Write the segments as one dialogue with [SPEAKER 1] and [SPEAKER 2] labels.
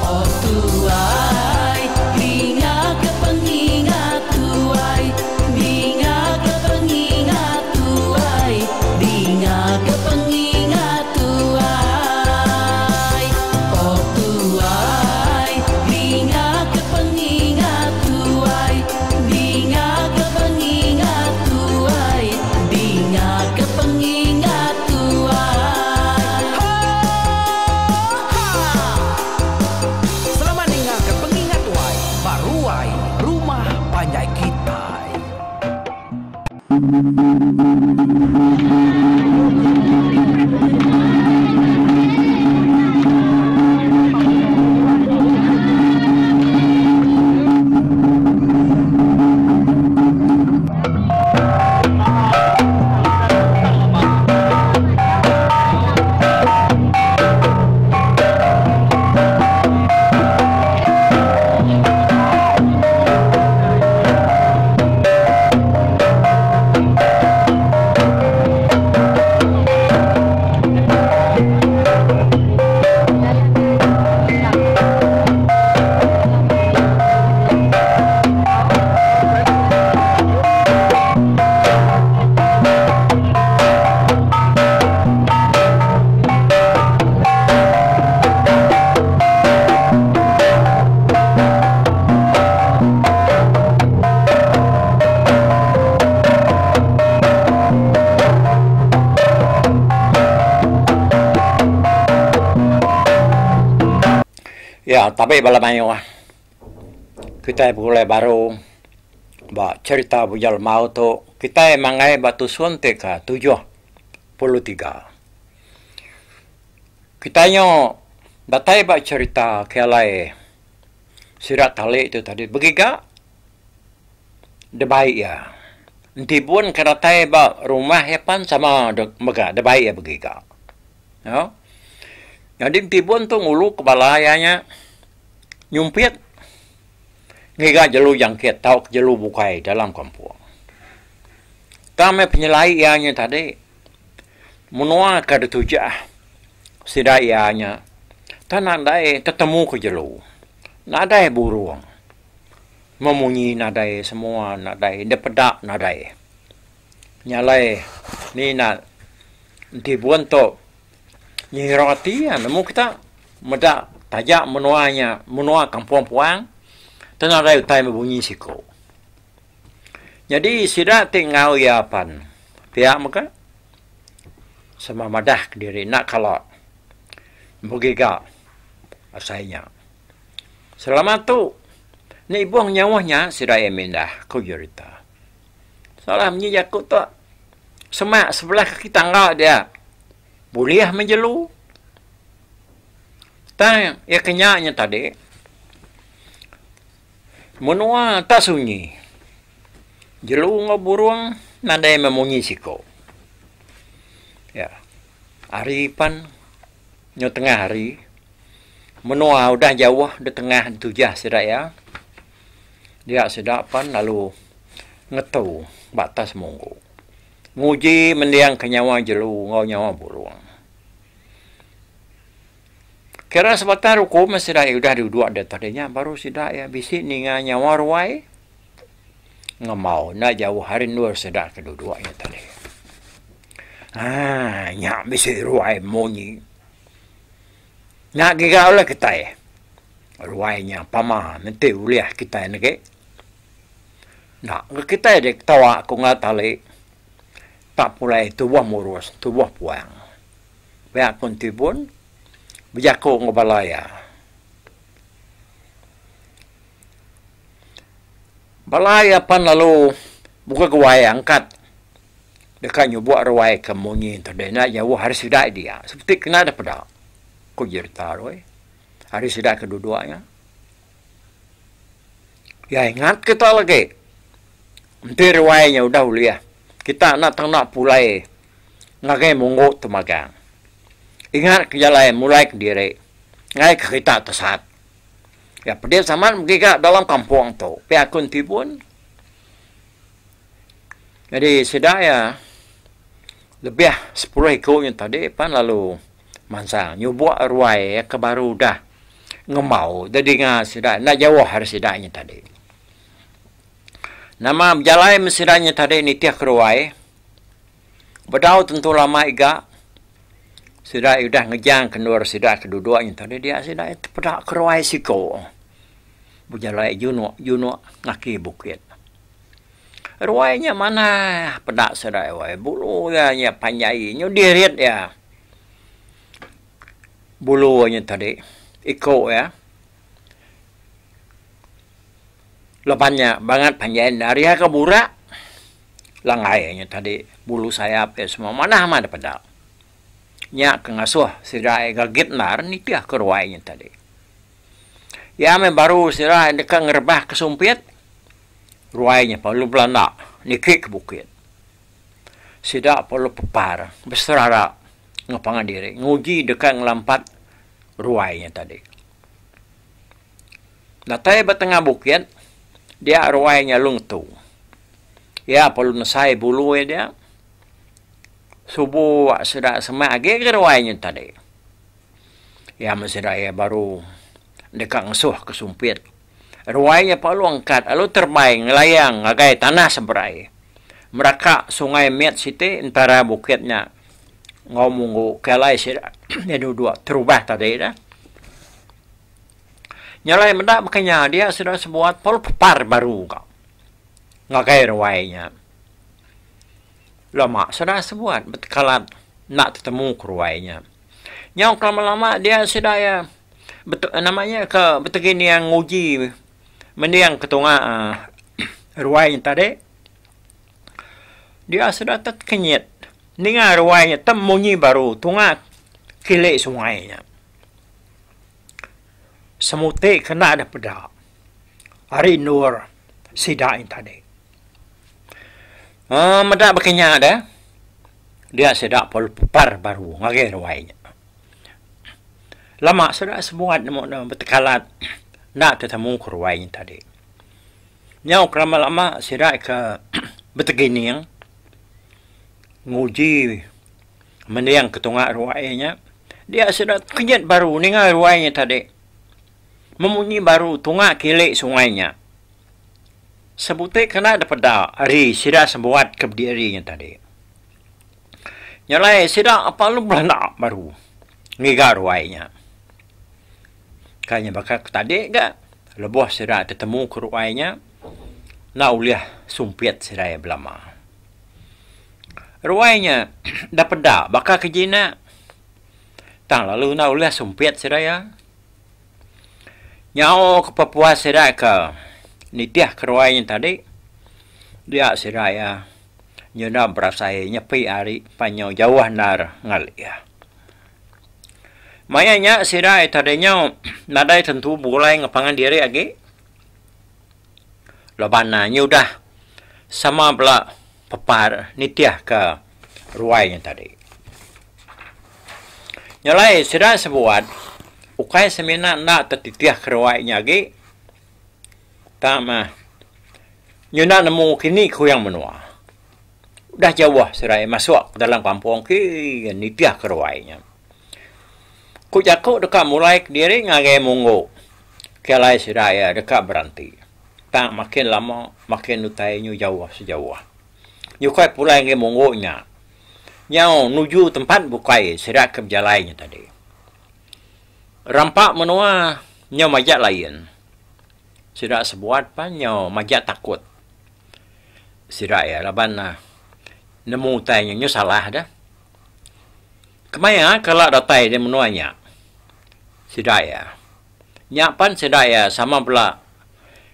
[SPEAKER 1] Oh tuai, dinga ke pengingat tuai, dinga ke pengingat tuai, dinga ke pengingat tuai. Oh tuai, dinga ke pengingat tuai, dinga ke pengingat tuai, dinga ke pengingat tuai.
[SPEAKER 2] Ho! Ha! Selamat ninga ke pengingat tuai ba ruai rumah panjai kitai.
[SPEAKER 3] Ya tabi bala mayuh kitai begulai baru ba cherita Bujang Lemau tu kitai manggai ba tusun ti ke 73. Kitai nyu datai ba cherita ke alai sida tali tu tadi begiga debai iya. Enti bun ke datai ba rumah iya pan sama mega debai iya begiga. Au. Nyadi enti bun tu ngulu ke bala iya nya nyumpit ngiga jelu jangkit tauka jelu bukai dalam kampung. Tang meh penyelai iya nya tadi menua ke ditujah sida iya nya tang nadai tetemu ke jelu nadai burung memunyi nadai semua nadai enda peda nadai. Nya alai ni ina enti bun tu ngira ati iya nemu kita meda taja menua nya menua kampung puang tang nadai utai bebunyi siku. Nyadi sida ti enggau iya pan pia mega sama madah kediri enda kala begiga asai nya. Selama tu enda ibuh nyauh nya sida iya mindah, ku Jerita. Salah munyi jaku tu semak sebelah kaki tangga dia bulih meh jelu. Tang iya ke nya nya tadi Menua tak sunyi. Jelu enggau burung nadai meh munyi siko. Ya. Hari pan nyau tengah hari. Menua udah jauh da tengah tujah sida iya. Dia sida pan lalu ngetu ba atas munggu. Nguji mending ke nyawa jelu enggau nyawa burung. Kira sebatang ruku meh sida iya udah duduk deh tadi nya baru sida iya bisi ninga nyawa ruai ngembau enda jauh ari endur sida ke duduk nya tadi. Aaa nya bisi ruai munyi. Nya giga ulih kitai ruai nya pama mesti ulih kitai negi. Enda kitai deh ketawa ku enggau tali tak pulai tubuh murus tubuh puang. Pia ku Entibun bejaku enggau bala iya. Bala iya pan lalu bukai guai angkat deka nyubok ruai ke munyi tu deh enda jauh ari sida dia seperti kena deh peda ku jerita tu eh ari sida ke duduk nya. Iya ingat kita lagi enti ruai nya udah ulih kita enda tau pulai. Ngagai munggu tu magang. Ingat ke jalai mulai kediri ngagai ke kita tesat. Ya pedis amat begiga dalam kampung tu pia ku Entibun. Nyadi sida iya lebih sepuluh iku nya tadi pan lalu mansang nyubok ruai iya ke baru udah. Ngembau dedinga sida enda jauh ari sida nya tadi. Nama bejalai meh sida nya tadi nitih keruai bedau tentu lama iga sida udah ngejang ke endur sida ke duduk nya tadi dia sida tepeda keruai siko bejalai junuk junuk ngaki bukit. Ruai nya manah peda sida wai bulu iya nya panjai nyu dirit iya. Bulu nya tadi iko iya laban nya bangat panjai enda ari ke burak langgai nya tadi bulu sayap iya semua manah amat peda. Nya ke ngasuh sida iya gagit endar nitih ke ruai nya tadi. Iya meh baru sida deka ngerebah ke sumpit ruai nya perlu belanda niki ke bukit. Sida perlu pepar beserara enggau pangan diri nguji deka ngelampat ruai nya tadi. Datai ba tengah bukit dia ruai nya lalu ngetu. Iya perlu nesai bulu iya dia subu sida semak agi ke ruai nya tadi. Iya meh sida iya baru deka ngesuh ke sumpit. Ruai nya perlu angkat lalu terebai ngelayang ngagai tanah seberai. Meraka sungai mit siti entara bukit nya enggau munggu ke alai sida iya duduk terubah tadi dah. Nya alai meda baka nya dia sida sebuat perlu pepar baru ka ngagai ruai nya. Lama sida sebuat betekalat enda tetemu ke ruai nya. Nyau kelama-lama dia sida iya nama nya ke betegining nguji mending ke tunga ruai nya tadi dia sida tekenyit ninga ruai nya tem munyi baru tunga kili sungai nya. Semuti ke enda deh peda ari endur sida nya tadi. Aaa meda baka nya deh. Dia sida pepar baru ngagai ruai nya. Lama sida sebuat nemu ne betekalat enda tetemu ke ruai nya tadi. Nyau ke lama lama sida ke betegining nguji mending ke tunga ruai nya dia sida tekenyit baru ninga ruai nya tadi memunyi baru tunga kili sungai nya. Sebuti kena dipeda ari sida sebuat ke bediri nya tadi. Nya alai sida apa lu belanda baru ngiga ruai nya. Kai nya baka ke tadi ga lebuh sida tetemu ke ruai nya enda ulih sumpit sida iya belama. Ruai nya da peda baka ke jinak tang lalu enda ulih sumpit sida iya. Nyau ke pepuas sida ke nitih ke ruai nya tadi dia sida iya nyenda berasai nyepi ari pan nyau jauh endar ngalih. Maya nya sida iya tadi nyau nadai tentu begulai enggau pangan diri agi laban ne nyudah sama bela pepar nitih ke ruai nya tadi. Nya alai sida sebuat ukai semina enda tetitih ke ruai nya agi tang meh nyunda nemu kini kuyang menua. Udah jauh sida iya masuk dalam kampung ke nitih ke ruai nya. Ku jaku deka mulai kediri ngagai munggu ke alai sida iya deka beranti. Tang makin lama makin utai nyu jauh sejauh. Nyukai pulai ngagai munggu nya. Nyau nuju tempat bukai sida ke bejalai nya tadi. Rampa menua nyau majak lain. Sida sebuat pan nyau majak takut. Sida iya laban ne nemu utai nya nyau salah deh. Kemaya kala datai di menua nya sida iya. Nya pan sida iya sama bela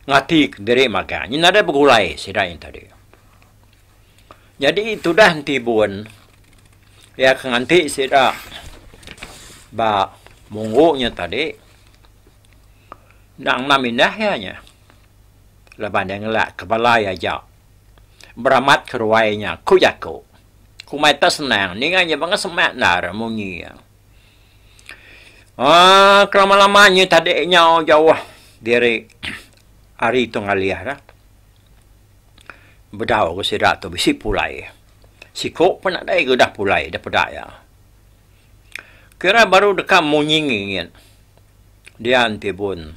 [SPEAKER 3] ngati kediri magang. Nya nadai begulai sida nya tadi. Nyadi tudah enti bun iya ke nganti sida ba munggu nya tadi endang enda mindah iya nya laban iya ngelak ke bala iya aja beramat ke ruai nya ku jaku. Kumbai te senang ninga nya banga semak endar munyi iya. Aaa kelama lama nya tadi nyau jauh diri ari tu ngalih dah. Bedau ke sida tu bisi pulai. Siko pun nadai ke udah pulai da peda iya. Kira baru deka munyi ngingit. Dia Entibun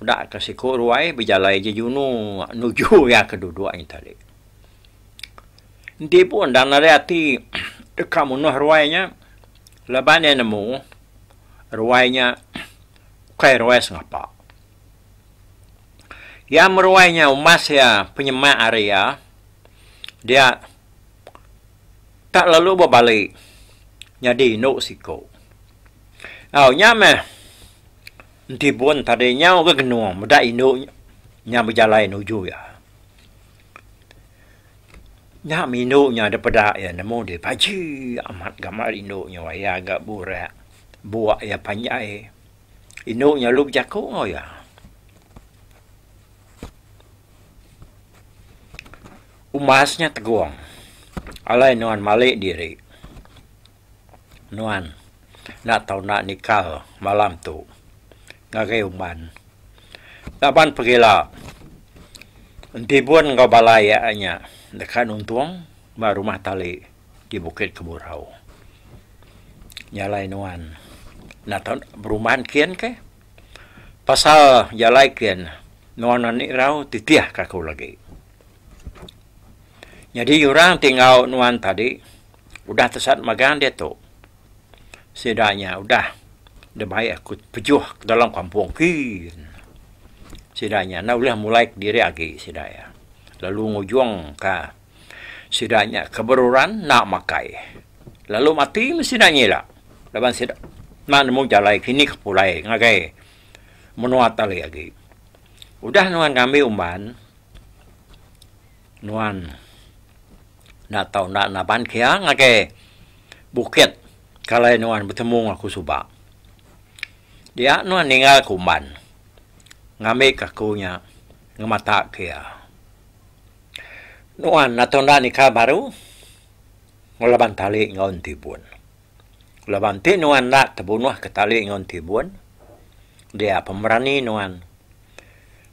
[SPEAKER 3] peda ka siku ruai bejalai jejunu nuju iya ke duduk nya tadi. Entibun enda nadai ati deka munuh ruai nya laban iya nemu ruai nya ukai ruai sengapa. Iya meruai nya umbas iya penyemak ari iya dia tak lalu bebali nyadi indu siku. Au nya meh Entibun tadi nyau ga genung meda indu nya bejalai nuju iya. Nya meh indu nya da peda iya nemu deh baji amat gamal indu nya wayah ga burak buk iya panjai. Indu nya lalu bejaku enggau iya. Umbas nya tegong alai nuan malik diri. Nuan enda tau enda nikal malam tu ngagai umban. Laban pegila Entibun enggau bala iya nya deka nuntung ba rumah tali di Bukit Keburau. Nya alai nuan enda tau berumban kin keh. Pasal jalai kin nuan ani irau titih ka aku lagi. Nyadi orang ti enggau nuan tadi udah tesat magang diatu. Sida nya udah dibai aku pejuh ke dalam kampung kin. Sida nya enda ulih mulai kediri agi sida iya. Lalu ngujung ka sida nya keberuran enda makai. Lalu mati meh sida nya ila laban sida enda nemu jalai kini ke pulai ngagai menua tali agi. Udah nuan ngambi umban nuan enda tau enda naban kia ngagai bukit kalai nuan betemu aku suba. Dia nuan ninggal ke umban ngambi ke aku nya ngemata kia. Nuan enda tau enda nikal baru ngelaban tali enggau entibun. Laban enti nuan enda tebunuh ke tali enggau entibun dia pemerani nuan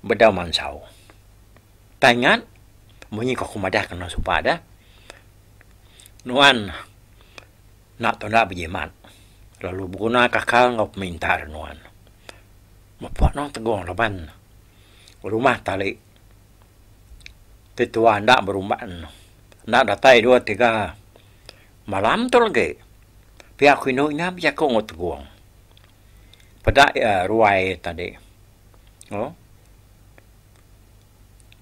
[SPEAKER 3] bedau mansau. Tang ingat munyi ko aku madah kena suba deh nuan enda tunda bejimat lalu beguna ka akal enggau pemintar nuan. Mepuk nuan tegong laban rumah tali ti tua enda berumban enda datai dua tiga malam tu lagi pia ku indu nya bejaku enggau tegong. Peda iya ruai tadi oh.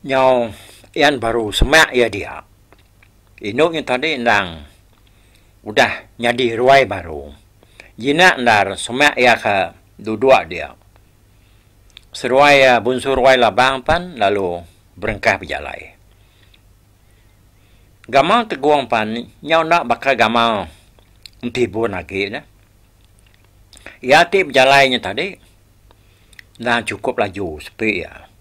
[SPEAKER 3] Nyau ian baru semak iya dia. Indu nya tadi endang udah nyadi ruai baru. Jinak endar semak iya ke duduk dia. Seruai iya bunsu ruai labang pan lalu berengkah bejalai. Gamal Tegong pan nyau enda baka gamal Entibun agi ne. Iya ti bejalai nya tadi endang chukup laju sepi iya.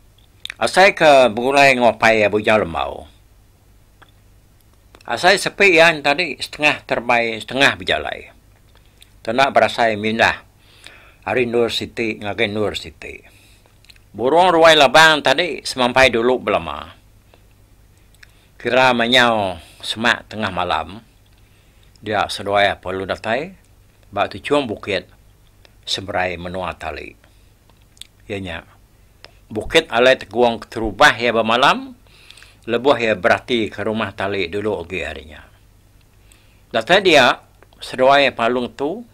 [SPEAKER 3] Asai ke begulai enggau apai iya Bujau Lembau. Asai sepi iya nya tadi setengah terebai setengah bejalai. Tenda berasai mindah ari endur siti ngagai endur siti. Burung ruai labang tadi semampai dulu belama. Kira menyau semak tengah malam dia seduai perlu datai ba tuchung bukit seberai menua tali. Iya nya bukit alai Tegong keterubah iya bemalam lebuh iya beratika rumah tali dulu agi ari nya. Datai dia seduai palung tu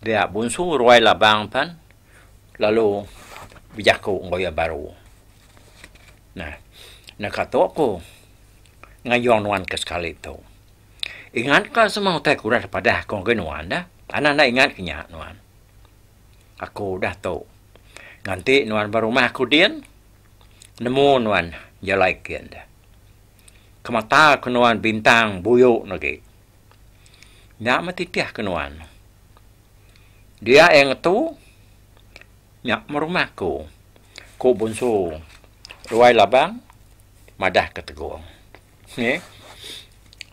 [SPEAKER 3] dia bunsu ruai labang pan lalu bejaku enggau iya baru. Nah naka tu aku ngayung nuan ke sekali tu. Ingat ka semua utai ke udah dipadah aku ngagai nuan dah. Anang enda ingat ke nya nuan. Aku udah tu nganti nuan ba rumah aku din nemu nuan jalai kin deh. Kemata ke nuan bintang buyu ne agi. Nya meh titih ke nuan. Dia iya ngetu nya meh rumah aku, ku Bunsu Ruai Labang madah ke Tegong. Neh.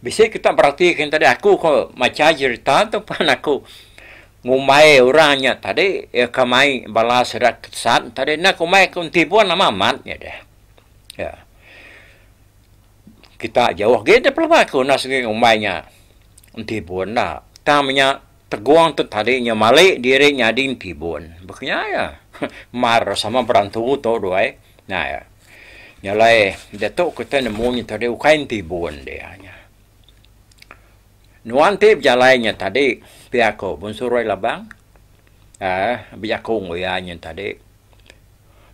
[SPEAKER 3] Bisi kita berati ke tadi aku ke macha jerita tu pan aku ngumbai orang nya tadi iya ke mai bala sida ke tesat tadi enda kumbai ku entibun nama amat nya deh. Ya. Kita jauh agi deh pelaba aku enda segi ngumbai nya entibun enda. Tang menya. Tegung tu tadi nya malik diri nyadi entibun. Baka nya iya. Mar sama berantu tu duai. Nya iya. Nya alai diatu kitai nemu nya tadi ukai entibun dia nya. Nuan ti bejalai nya tadi pia ko Bunsu Ruai Labang uhh bejaku enggau iya nya tadi.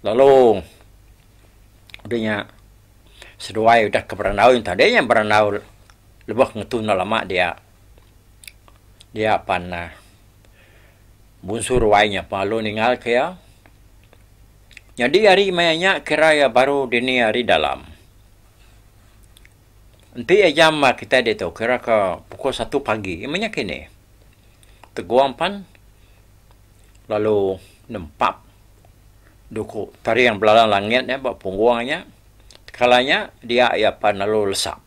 [SPEAKER 3] Lalu udah nya seduai udah ke berandau nya tadi nya berandau lebuh ngetu enda lama dia. Dia pan Bunsu Ruai nya pan lalu ninggal ke iya. Nyadi hari maya nya kira iya baru dini hari dalam. Enti iya jam kitai ditu kira ke pukul satu pagi meh nya kini. Teguang pan lalu nempap duku taring belalang langit nya ba punggung nya. Tekala nya dia iya pan lalu lesap.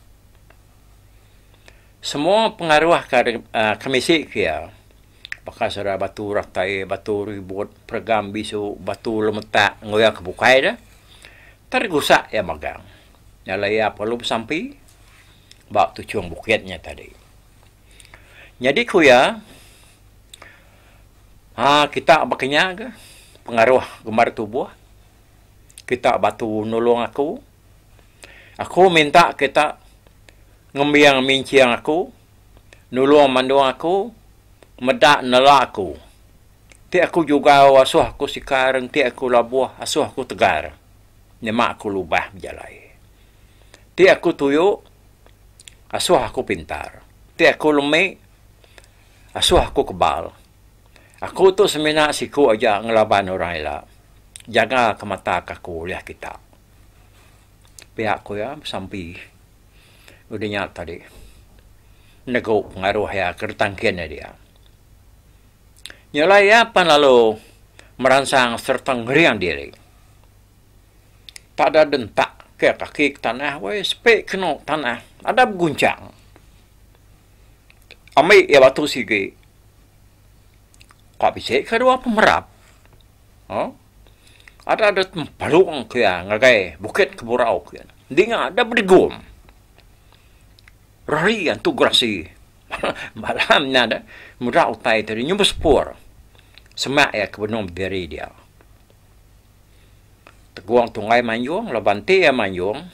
[SPEAKER 3] Semua pengaruh ke kemisi ke iya baka sida batu ratai, batu ribut, peregam bisu, batu lemetak enggau iya ke bukai deh tergusak iya magang. Nya alai iya perlu besampi ba tuchung bukit nya tadi. Nyadi ku iya aaa kita baka nya ga pengaruh gembar tubuh kita batu nulung aku. Aku minta kita ngembing minching aku, nulung mandung aku, meda nela aku. Ti aku jugau asuh aku sikar enti aku labuh asuh aku tegar nyema aku lubah bejalai. Ti aku tuyu asuh aku pintar. Ti aku lemi asuh aku kebal. Aku tu semina siku aja ngelaban orang ila. Jaga ke mata ke aku ulih kita. Pia ku iya besampi udah nya tadi negu pengaruh iya ke ditangkin iya dia. Nya alai iya pan lalu meransang sereta ngering diri. Tak ada dentak ke kaki ke tanah weh sepi kenu tanah ada begunchang. Ambi iya batu sigi ka bisi ke dua pemerap. Huh. Ada da tempalung ke iya ngagai Bukit Keburau ke iya. Dinga da bedegum. Rari antu gerasi. Malam nya da meda utai ti nyau besepur semak iya ke benung bediri dia. Tegung tunggai manjung laban ti iya manjung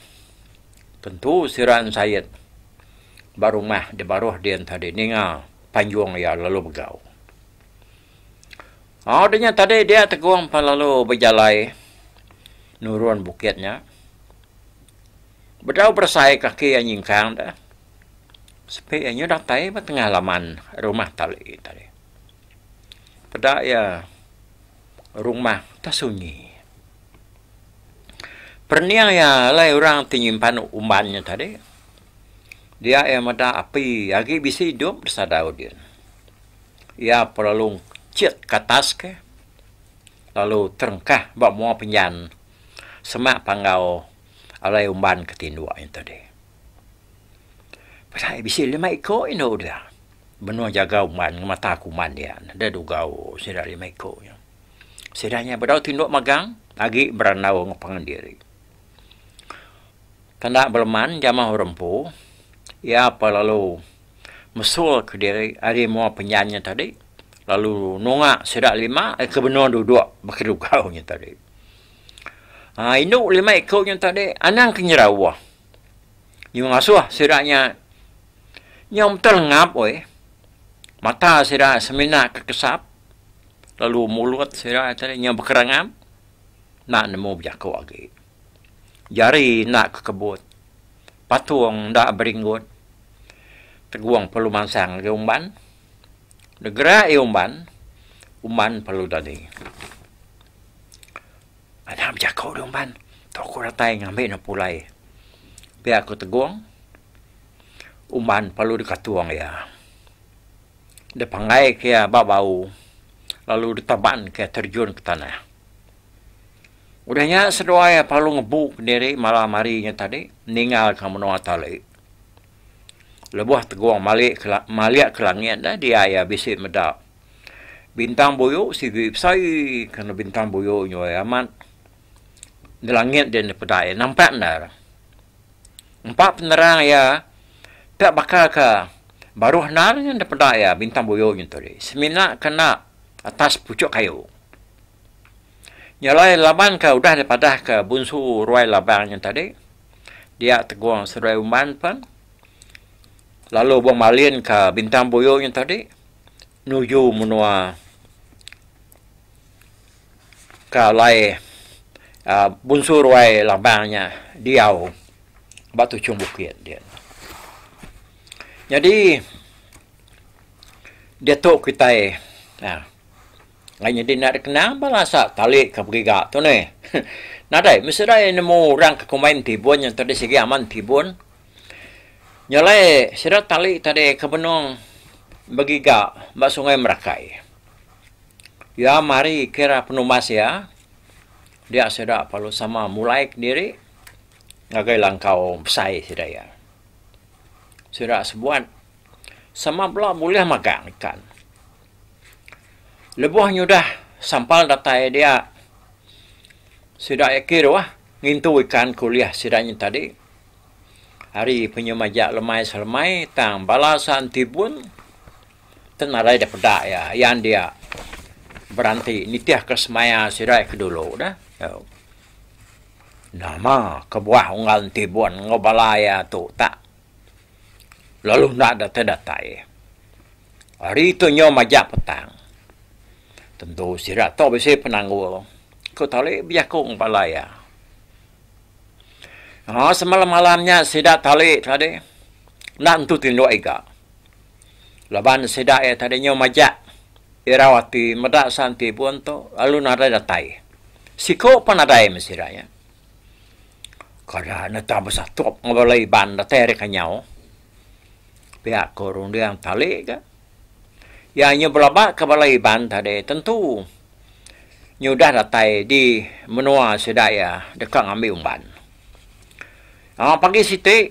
[SPEAKER 3] tentu sira ensait ba rumah di baruh din tadi ninga panjung iya lalu begau. Au deh nya tadi dia Tegong pan lalu bejalai nurun bukit nya. Bedau beresai kaki iya nyingkang deh. Sepi iya nyu datai ba tengah laman rumah tali tadi. Peda iya rumah tesunyi. Perening iya alai orang ti nyimpan umban nya tadi. Dia iya meda api agi bisi idup disadau din. Iya perlu chit ke atas ke lalu terengkah ba mua penjan semak panggau alai umban ke tinduk nya tadi. Pasal bisi lima iko indu dia benung jaga umban ngemata ke umban dia deh dugau sida lima iko nya. Sida nya bedau tinduk magang agi berandau enggau pangan diri. Tanda beleman jamah orang empu iya pa lalu Mesul ke diri ari mua penyan nya tadi lalu nunga sida lima ke benung duduk bekedugau nya tadi. Aaa indu lima iku nya tadi anang ke nyerauh. Nyu ngasuh sida nya nyau betul ngap weh. Mata sida semina ke kesap lalu mulut sida tadi nyau bekerangap enda nemu bejaku agi. Jari enda kekebut. Patung enda beringgut. Tegung perlu mansang ngagai umban. Degera iya umban, umban perlu dani. Anang bejaku deh umban. Tu aku datai ngambi ne pulai. Pia ku Tegung, umban perlu dikatung iya. Dipanggai ke iya ba bau lalu ditaban ke iya terjun ke tanah. Udah nya seduai perlu ngebu kediri malam hari nya tadi ninggalka menua tali. Lebuh Tegong malik ke malik ke langit ne dia iya bisi meda bintang buyu sigi besai kena bintang buyu nyuai amat di langit din dipeda iya nampak endar. Empa penerang iya tak baka ka. Baruh endar nya dipeda iya Bintang Buyu nya tadi semina kena atas puchuk kayu. Nya alai laban ke udah dipadah ke Bunsu Ruai Labang nya tadi dia Tegong seduai Umban pen lalu bemalin ke Bintang Buyu nya tadi nuju menua ke alai aaa Bunsu Ruai Labang nya diau ba tuchung bukit dia. Nyadi diatu kitai aaa ai nyadi enda dikenang bala asa tali ke begiga tu neh. Nadai meh sida nemu orang ke kumbai entibun nya tadi sigi amat entibun. Nya alai sida tali tadi ke benung begiga ba sungai Merakai. Iya mari kira penumbas iya dia sida perlu sama mulai kediri ngagai langkau besai sida iya. Sida sebuat sama bela bulih magang ikan. Lebuh nyudah sampal datai dia sida iya kiruh ngintu ikan ke ulih sida nya tadi. Hari penyu majak lemai selemai tang bala san tibun ten nadai da peda iya ayan dia beranti nitihka semaya sida ke dulu dah. Nama kebuah unggal Entibun enggau bala iya tu tak lalu enda datai datai. Hari tu nyau majak petang. Tentu sida tu bisi penanggul ku tali bejaku enggau bala iya. Aaa semalam malam nya sida tali tadi enda entu tinduk iga. Laban sida iya tadi nyau majak irau ati meda san Entibun tu lalu nadai datai. Siku pun nadai meh sida nya. Kada neta besatup enggau bala Iban datai ari Kanyau. Pia ko runding tali ga. Iya nyu belaba ke bala Iban tadi tentu nyudah datai di menua sida iya deka ngambi umban. Aaa pagi siti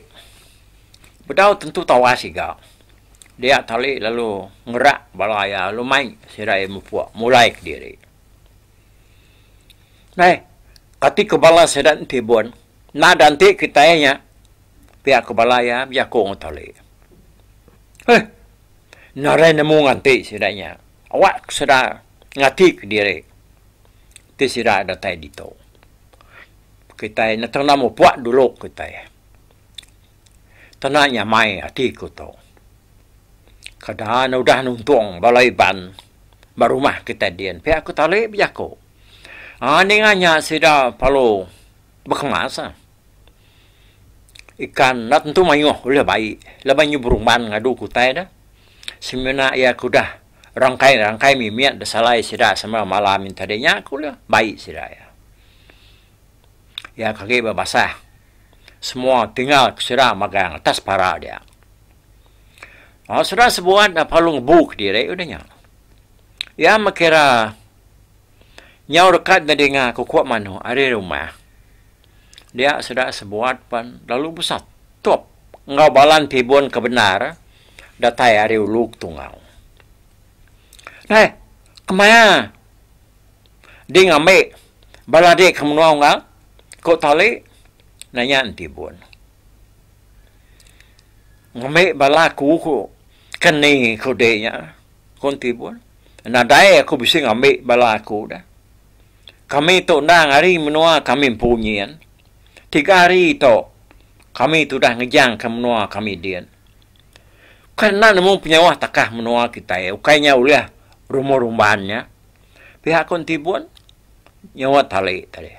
[SPEAKER 3] bedau tentu tawas iga dia tali lalu ngerak bala iya lalu mai sida iya mupuk mulai kediri. Neh, kati ku bala sida Entibun, enda da enti kitai nya pia ku bala iya bejaku enggau Tali. Heh, nadai nemu nganti sida nya. Awak sida ngati kediri ti sida datai ditu. Kitai netang enda mupuk dulu kitai. Tena nyamai ati ku tu. Kada ne udah nuntung bala Iban ba rumah kitai din pia ku tali bejaku. Aaa ninga nya sida perlu bekemas ah. Ikan enda tentu mayuh ulih bai laban inya berumban ngadu ke utai ne. Semina iya ke udah rangkai rangkai mimit da salai sida sama malam tadi nya ke ulih bai sida iya. Iya ke agi bebasah semua tinggal ke sida magang atas para dia. Aaa sida sebuat ne perlu ngebu kediri udah nya. Iya meh kira nyau deka nedinga kukuk manuk ari rumah. Dia sida sebuat pan lalu besatup enggau bala entibun ke bendar datai ari ulu Ketungau. Neh kemaya di ngambi bala dik ke menua unggal? ku Tali nanya entibun. Ngambi bala aku ku ke ni ku di nya ku Entibun. Nadai aku bisi ngambi bala aku dah. Kami tu endang ari menua kami empu nyin. Tiga hari tu kami tudah ngejang ke menua kami din. Bukai enda nemu penyauh takah menua kitai ukai nya ulih rumah rumban nya. Pia ku Entibun nyaup tali tadi.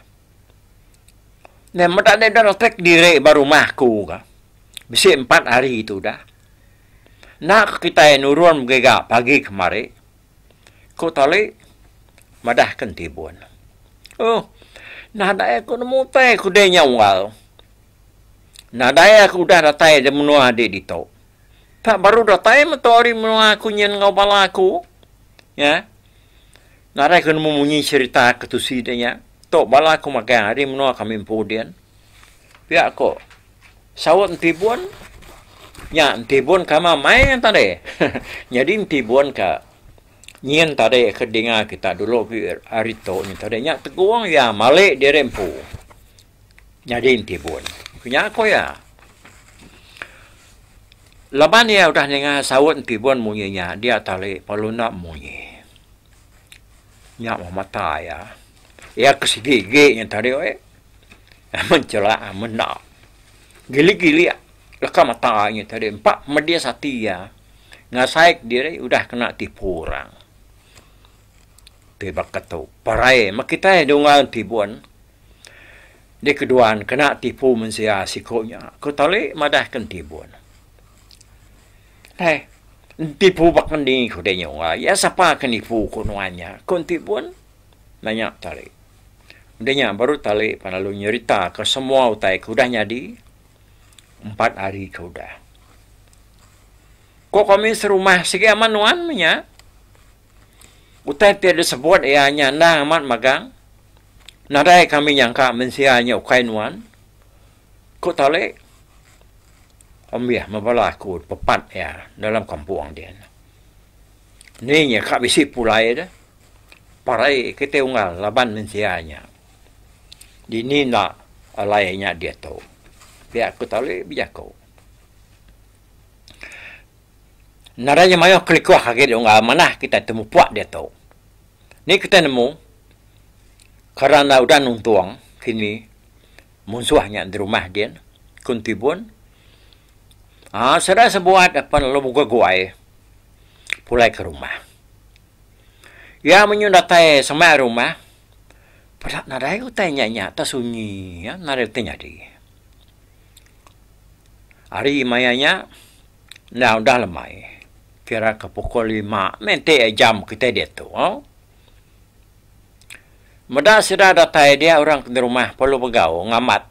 [SPEAKER 3] Neh meda deh dah retek diri ba rumah aku ka. Bisi empat hari tu udah. Enda ke kitai nurun begiga pagi kemari, ku Tali madah ke Entibun. Uhh nadai aku nemu utai ku deh nya unggal. Nadai aku udah datai da menua adi ditu. Tak baru datai meto ari menua aku nyin enggau bala aku. Nya. Nadai ku nemu munyi cherita ke tusi deh nya. Tu bala aku magang ari menua kami empu din. Pia ko saut Entibun nya Entibun kama mai tadi. Nyadi Entibun ka nyin tadi ke dinga kita dulu ari tu nyin tadi nya tegung iya malik diri empu nyadi Entibun. Nya ko iya. Laban iya udah ninga saut Entibun munyi nya dia tali perlu enda munyi. Nya meh mata iya. Iya ke sigi igi nya tadi weh. Amun chelak amun enda. Gilik-gilik leka mata nya tadi empa medis ati iya ngasai kediri udah kena tipu orang. Ti baka tu parai meh kitai nunggal Entibun. Dikeduan kena tipu mensia siku nya, ku Tali madah ke Entibun. Heh, entipu baka ni ku deh nyungga iya sapa ke nipu ku nuan nya, ku Entibun nanya Tali. Udah nya baru Tali pan lalu nyerita ke semua utai ke udah nyadi empat hari ke udah. Ku kami serumah sigi amat nuan meh nya. Utai ti disebut iya nya endang amat magang. Nadai kami nyangka mensia nya ukai nuan. Ku Tali, Ambih meh bala aku pepat iya dalam kampung din. Ni nya ka bisi pulai deh. Parai kitai unggal laban mensia nya. Dini enda alai nya diatu. Pia ku Tali bejaku. Nadai nya mayuh kelikuh agi diunggal manah kitai temupuk diatu. Ni kitai nemu kerana udah nuntung kini munsuh nya derumah din ku Entibun aaa sida sebuat apan lalu beguai pulai ke rumah. Iya menyun datai semak rumah peda nadai utai nya nya tesunyi nadai utai nyadi. Hari maya nya enda udah lemai kira ke pukul lima meh enti jam kitai diatu. Meda sida datai dia orang ke rumah perlu begau ngamat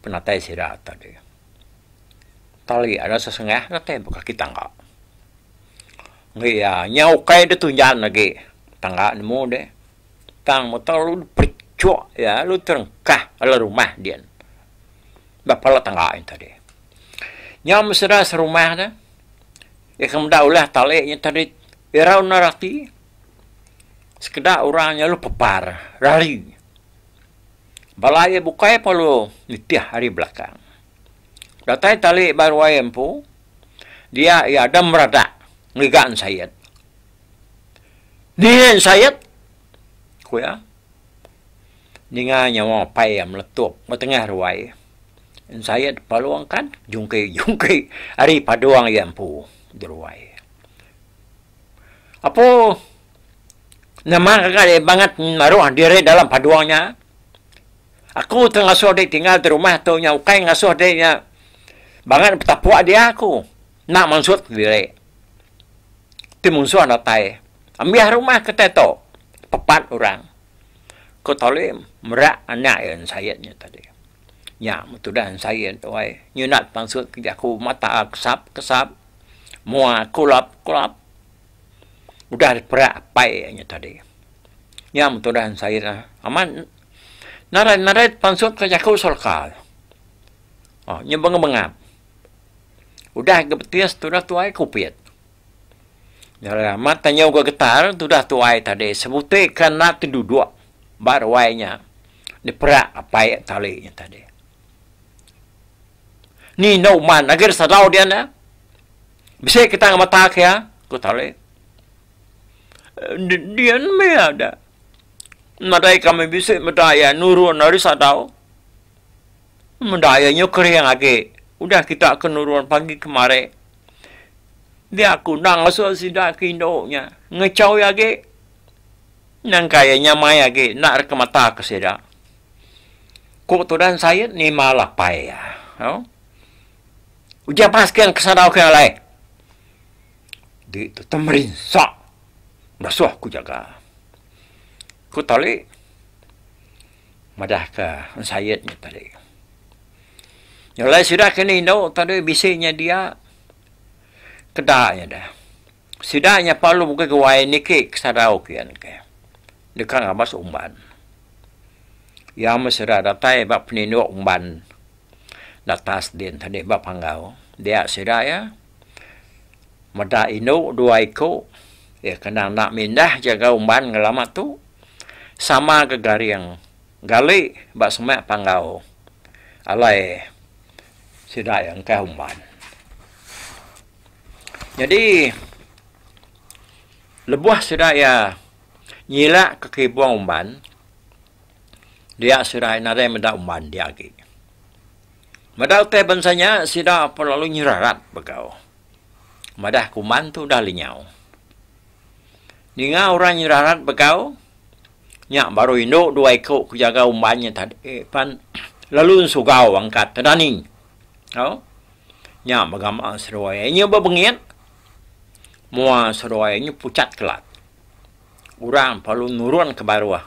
[SPEAKER 3] penatai sida tadi. Tali ada sesengah datai ba kaki tangga. Enggi iya nyau ukai deh tunjan agi tangga nemu deh. Tang meta lalu pechuk iya lalu terengkah lalu rumah din. Ba pala tangga nya tadi. Nyau meseda serumah ne iya ke meda ulah tali nya tadi irau enda rati sekeda orang nya lalu pepar rari. Bala iya bukai pun lalu nitih ari belakang. Datai tali ba ruai empu dia iya ada meradak ngiga ensait. Ni ensait ku iya. Ninga nyawa apai iya meletup ba tengah ruai. Ensait palung kan jungki-jungki ari padung iya empu di ruai. Apu nama gaga deh bangat maruh diri dalam padung nya. Aku tu ngasuh dek tinggal di rumah tu nya ukai ngasuh dek nya bangat betapuk dia aku enda mansut diri. Ti munsuh datai ambih rumah kitai tu pepat orang. Ku Tali merak anak iya ensait nya tadi. Nya meh tudah ensait tu ai nyunat pansut ke jaku mata kesap kesap mua kulap kulap udah diperak apai iya nya tadi. Nya meh tudah ensait amat narai narai pansut ke jaku seleka. Uhh nya bengap bengap udah ga betis tudah tuai kupit. Nyadi amat tanyau ga getar tudah tuai tadi sebuti ke enda teduduk ba ruai nya diperak apai tali nya tadi. Ni enda uman agi da sadau dian ne. Bisi kita ngemata ke iya ku tali. Dian meh ada. Nadai kami bisi meda iya nurun ari sadau. Meda iya nyu kering agi udah kita ke nurun pagi kemari. Dia aku enda ngasuh sida ke indu nya ngechau iya agi. Nangka iya nyamai agi enda re kemata ke sida. Ku Tudan Said nimbal apai iya. Au. Uji apas ke sadau ke alai. Di tu temerinsa ngasuh ku jaga. Ku Tali madah ke Said nya tadi. Alai sida ke indu tadi bisi nya dia. Keda nya deh. Sida nya perlu ke guai niki ke sadau kian ke. Deka ngabas umban. Iya meh sida datai ba peninduk umban datas din tadi ba panggau. Dia sida iya meda indu dua iku iya kena enda mindah jaga umban ngelama tu sama ga garing gali ba semak panggau alai. Sida iya engkah umban. Nyadi lebuh sida iya nyilak ke kibung umban dia sida iya nadai meda umban dia agi. Meda utai bansa nya sida pun lalu nyerarat begau. Madah ke umban tu udah lenyau. Ninga orang nyerarat begau nya baru indu dua iku ke jaga umban nya tadi pan lalu ensugau angkat tedani. Au. Nya begama seduai iya. Inya bebengit mua seduai inya pucat kelat. Orang perlu nurun ke baruh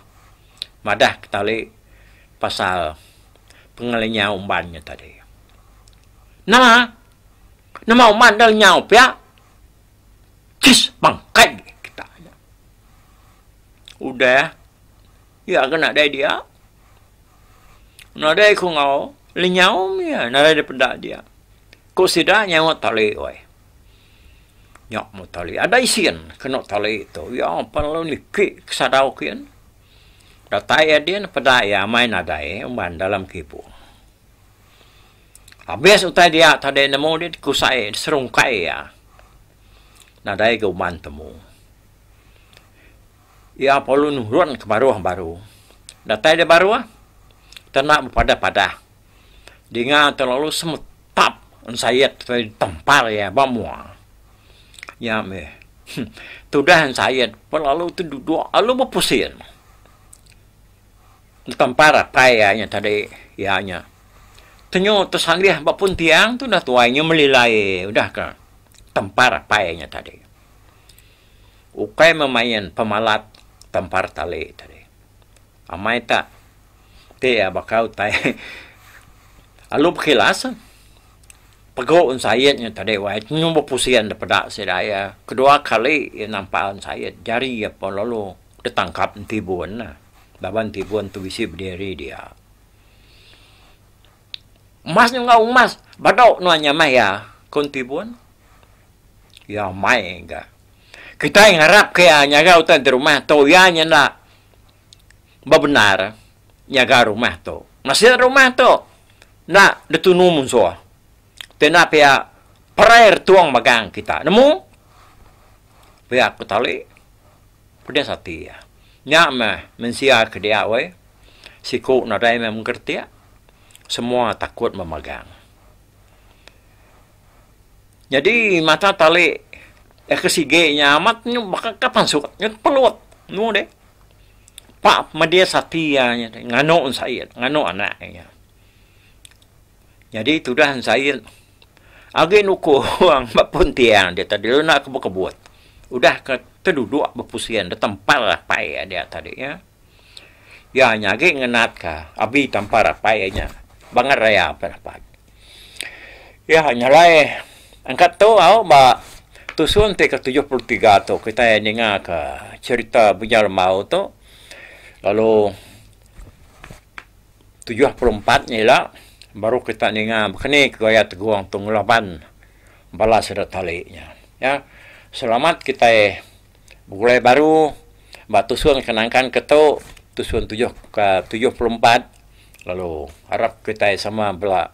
[SPEAKER 3] madah ke tali pasal pengelenyau umban nya tadi. Nama? Nama umban da lenyau pia? Chis bangkai kita nya. Udah iya ke nadai dia. Nadai ku enggau lenyau mih iya nadai dipeda dia. Ku sida nyaut tali weh. Nya meh tali adai sin kenu tali tu iya pan lalu niki ke sadau kin. Datai iya din peda iya amai nadai umban dalam kibung. Abis utai dia tadi nemu dih kusai serungkai iya. Nadai ga umban temu. Iya perlu nurun ke baruh baru. Datai da baruh, tena bepadah-padah. Dinga telalu semetap ensayet ti ditempar iya ba mua. Nya meh tudah ensayet pelalu ti duduk lalu bepusin. Ditempar apai iya nya tadi iya nya. Tenyu tesanggih ba pun tiang tudah tuai nya melilai udah ke tempar apai iya nya tadi. Ukai memain pemalat tempar tali tadi. Amai ta ti iya baka utai alu bekilas pegu ensait nya tadi wai nyu bepusin da peda sida iya kedua kali iya nampal ensait jari iya pun lalu ditangkap entibun laban entibun tu bisi bediri dia. Emas nya enggau emas badu nuan nya meh iya ku entibun. Iya amai ga. Kitai ngarap ke iya nyaga utai ti rumah tu iya nya enda bebendar nyaga rumah tu. Masih rumah tu enda ditunu munsuh. Ti enda pia perai retung magang kita nemu. Pia ku tali pedis ati iya. Nya meh mensia ke dia weh siku nadai meh mengkeretik semua takut memagang. Nyadi mata tali ke sigi nya amat nyu baka ka pansut nyu pelut nemu deh. Pa medis ati iya nya nganu ensait nganu anak iya. Nyadi tudah ensait agi nukung ba pun tiang dia tadi lalu enda kebut-kebut. Udah ke teduduk bepusin ditempal apai iya dia tadi iya. Iya nya agi ngenat ka abi tampar apai iya nya bangat raya apai. Iya nyelai angkat tu au ba tusun ti ke 73 tu kitai ninga ka cherita Bujang Lembau tu lalu 74 nya ila baru kita ninga baka ni ke gaya Tegong tu ngelaban bala sida tali nya. Ya selamat kitai begulai baru ba tusun ke nangkan ke tu tusun tujuh ke 74 lalu arap kitai sama bela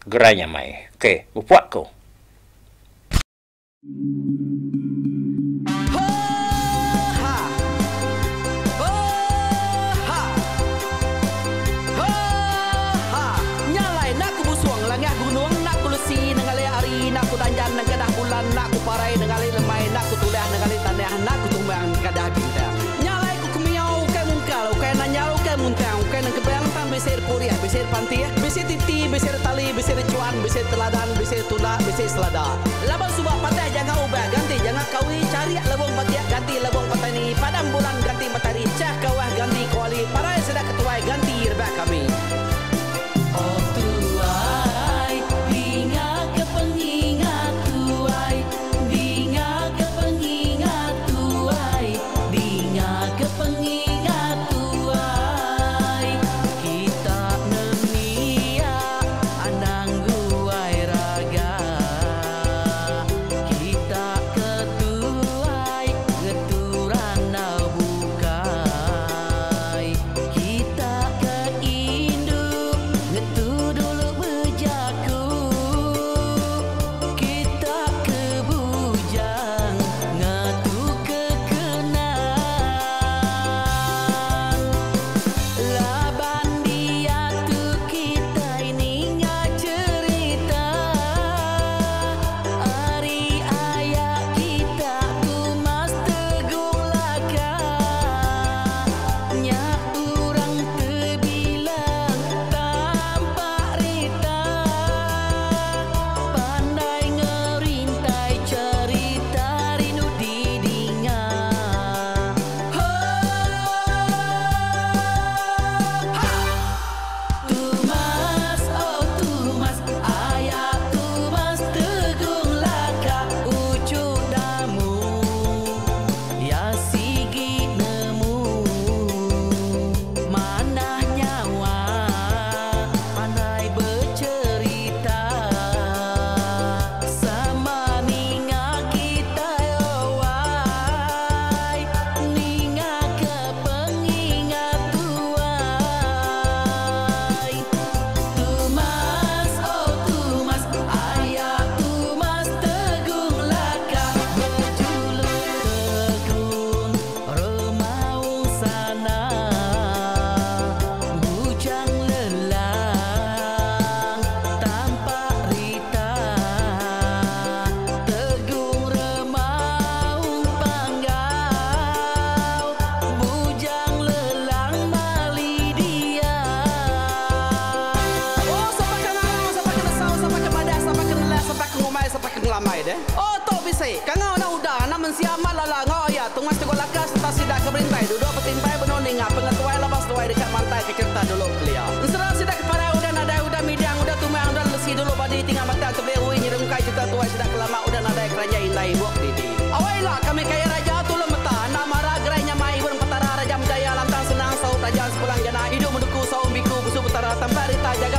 [SPEAKER 3] gerai nyamai. Okey mupuk ku. Oh tuai, dinga ke pengingat tuai, dinga ke pengingat tuai, dinga ke pengingat tuai. Kita nembiak anang guai raga, kita ke tuai ngetu randau bukai.
[SPEAKER 2] bisi. Kangau enda udah, anak mensia amat lala enggau aya Tungas Teguh Laka sereta sida ke berintai duduk betimpai benung ninga pengetuai laban seduai deka mantai ke cherita dulu kelia. Ensera sida ke parai udah nadai udah midang udah tumang udah lesi dulu badi tinga batang tebing ui nyerungkai cherita tuai sida ke lama udah nadai keranjai indai ibuk didi. Awai ila kami kaya raja tulung meta enda mara gerai nyamai ibun petara raja menjaya lantang senang saup raja sepulang jana idup menuku saum biku busu petara tampak rita jaga.